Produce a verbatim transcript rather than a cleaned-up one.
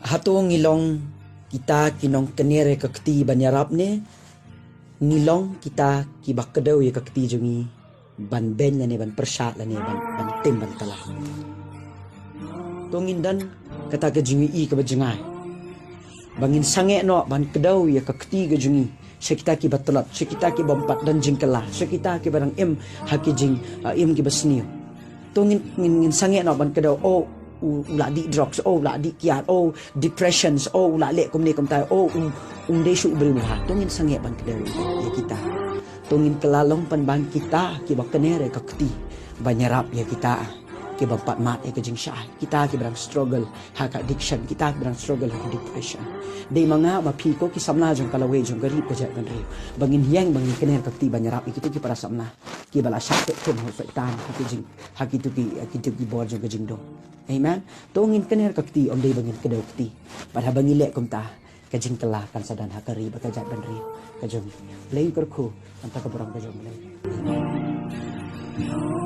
Hato ngi long kita ki nongkner ïa ka kti ban ïarap ne ngi long kita kiba kdew ïa ka kti jong ngi ban beiñ lane ban pyrshah lane ban, ban tim ban kylla? To ngin don kata ka jingïohi kaba jngai ba ngin sangeh noh ban kdew ïa ka kti ka jong ngi sha kita kiba tlot, sha kita kiba ym pat don jingkylla, sha kita kiba dang im ha ki jing, ah, im kiba sniew. To ngin, ngin, ngin sangeh noh ban kdew, oh, u, u la dih drugs, oh, u la dih kiad, oh, depressions, oh, u la leh kumne kumtai, oh, um, um dei shuh u briew bha. To ngin sangeh ban kdew ïa kita. To ngin kylla long pynban kita kiba kner ïa ka kti ban ïarap ïa kita kiba ym pat mad ïa ka jingshai, kita kiba dang struggle ha ka addiction, kita kiba dang struggle ha ka depression. Dei ma nga ma phi ko ki samla jong ka lawei jong ka ri ka jaitbynriew ba ngin ïeng ba ngin kner ka kti ban ïarap ïa kito ki para samla kiba la shah phet thung ha u Soitan ha ki jing, ha kito ki, ha kito ki bor jong ka jingdum. Amen. To ngin kner ka kti, ym dei ba ngin kdew kti. Bad haba ngi leh kumta, ka jingkylla kan sa don ha ka ri bad ka jaitbynriew ka jong ngi. Blei un kyrkhu na ka bynta ka burom ka jong U Blei. Amen.